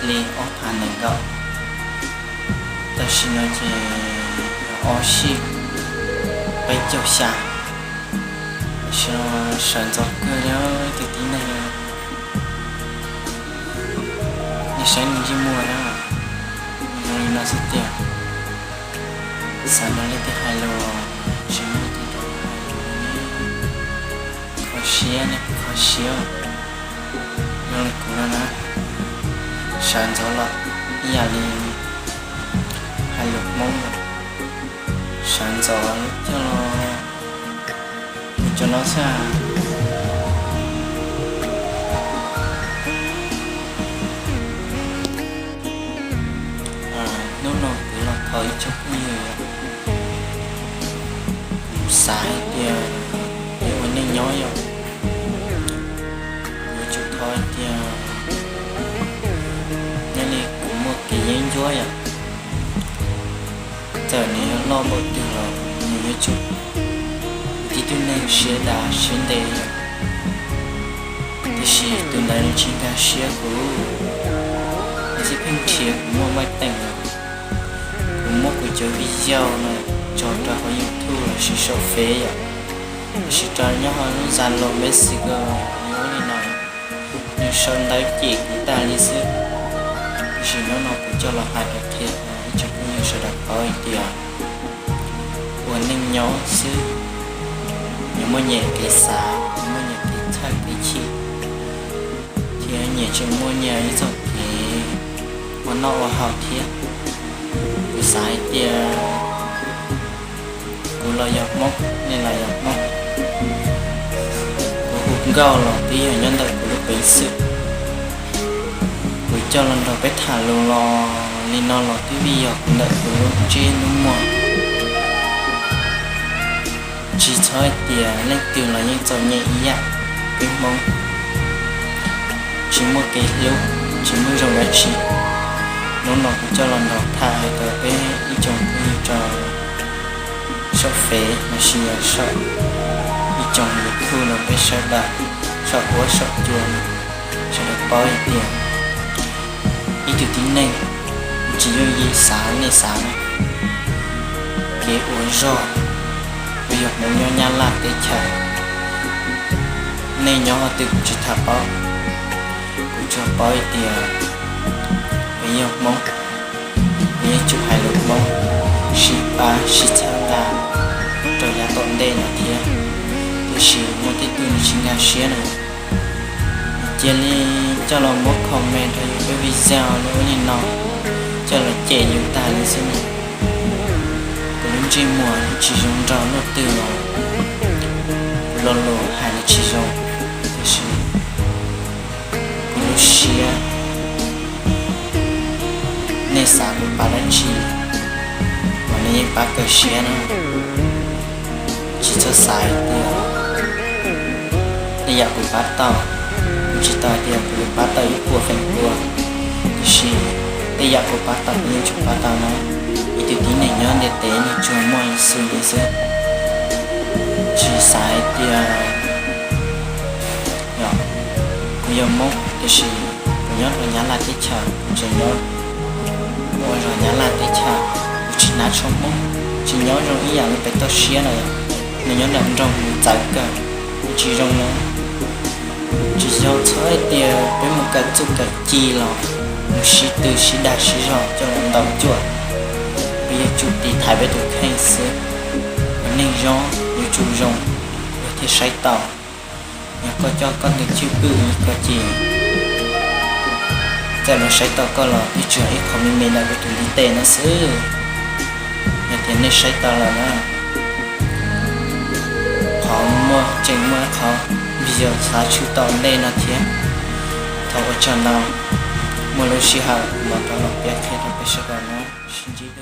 li ob phav nees nkaum. Tam sim no ces ob sij peb caug xya. Tam sim no sawv ntxov kawg li ib tug tib neeg. Nej saib nws ntsej muag na, nws zoo li no xwb tiag. Xav nrog leej twg hais lus tsis muaj tus nrog hais lus li ne. Kho siab ne, kho siab. Zoo li kuv no na, sawv ntxov los ib yam li hais lus Hmoob lawm, sawv ntxov coj los mus cov no xwb. Hnub no kuv los thov ib tsoom phooj ywg, kuv xav hais tias peb ua neej nyob yom, kuv yuav tsum thov hais tias nyob li kuv muaj kev yeeb ncuab yom, txawm nws yuav loj npaum twg los nws yuav tsum tib tug neeg siab dav siab ntev yom. Tiam sis tus ntawd nws tsis nkag siab kuv, nws tsis pheej nrhiav kuv muaj npaij teem los. Kuv muab kuv cov video no tso rau hauv YouTube los sis saum Fev yom, los sis rau nyob hauv lub Zalo, Messenger, li ub li no, nws sau ntawv cem kuv tag li xwb. Tiam sis hnub no kuv coj los hais rau qhia ib tsoom phooj ywg sawv daws paub hais tias ua neej nyob xwb, nyias muaj nyias kev xav, nyias muaj nyias kev txhawj kev chim, thiab nyias tseem muaj nyias ib txoj kev ua noj ua haus thiab. Kuv xav hais tias kuv los yog Hmoob, nej los yog Hmoob, kuv hu nkauj los twb yog nyob ntawm kuv lub peev xwm. Kuv coj los nrog peb tham lus los li no los twb vim yog kuv ntawm kuv lub ntsej lub muag. Tsis txhob hais tias leej twg los yeej txom nyem ib yam, peb Hmoob tsis muaj kev hlub, tsis muaj zoo dab tsi. Hnub no kuv coj los nrog tham hais rau peb ib tsoom phooj ywg rau saum Fev los sis yog saum ib tsoom YouTube no peb sawv daws, saum huab saum cua no, sawv daws paub hais tias ib tug tib neeg tsis yooj yim xav nej xav na. Kev ua zog, kuv yog Hmoob nyob Nyab Laj teb chaws, nej nyob qhov twg kuv tsis tham paub. Kuv tsuas paub hais tias peb yog Hmoob, peb yuav tsum hais lus Hmoob, sib pab sib txhawb nqa rau yav tom ntej no thiab. Tiam sis muaj tej tug nws tsis nkag siab na, cia li coj los muab comment rau yus lub video li ub li no, coj los cem yus tag li xwb na. Kuv lub ntsej muag tsis zoo nraug luaj twg los kuv lo lus hais nws tsis zoo, tiam sis kuv lub siab, nej xav kuv pab dab tsi los nws yeej pab kawg siab na. Tsis txhob xav hais tias tej yam kuv pab tau, kuv tsis tau hais tias kuv yuav pab tau ib puas feem pua, tiam sis tej yam kuv pab tau kuv yeej tsuas pab tau na. Ib tug tib neeg nyob ntiaj teb nws tsuas muaj ib xwb li xwb. Tsis xav hais tias kuv yog Hmoob tiam sis kuv nyob rau Nyab Laj teb chaws, kuv tseem nyob ua zog Nyab Laj teb chaws, kuv tsis hnav tsho Hmoob, tsis nyob zoo ib yam li pem toj siab na. Nws nyob nram nroog mus txawv kawg, nws tsis zoo na. Tsis yog txhob hais tias peb mus kawm txuj kawm ci los mus sib tw sib dag sib zog coj los ntaus cuam, peb yuav tsum tiv thaiv peb tus kheej xwb. Ua neeg zoo yuav tsum zoo, luag thiaj saib tau. Yog koj coj koj tus cwj pwm mus koj ces txawm luag saib tau koj los twb tsuas yog ib qho me me ntawm koj tus ntiv tes no xwb. Yog tias nej saib tau lawm na, qhov muaj tseem muaj ib qho video xav tshwm tom ntej no thiab. Thov ua tsaug ntau, muaj lub sij hawm kuv mam rov los piav qhia rau peb sawv daws na. Sib ntsib.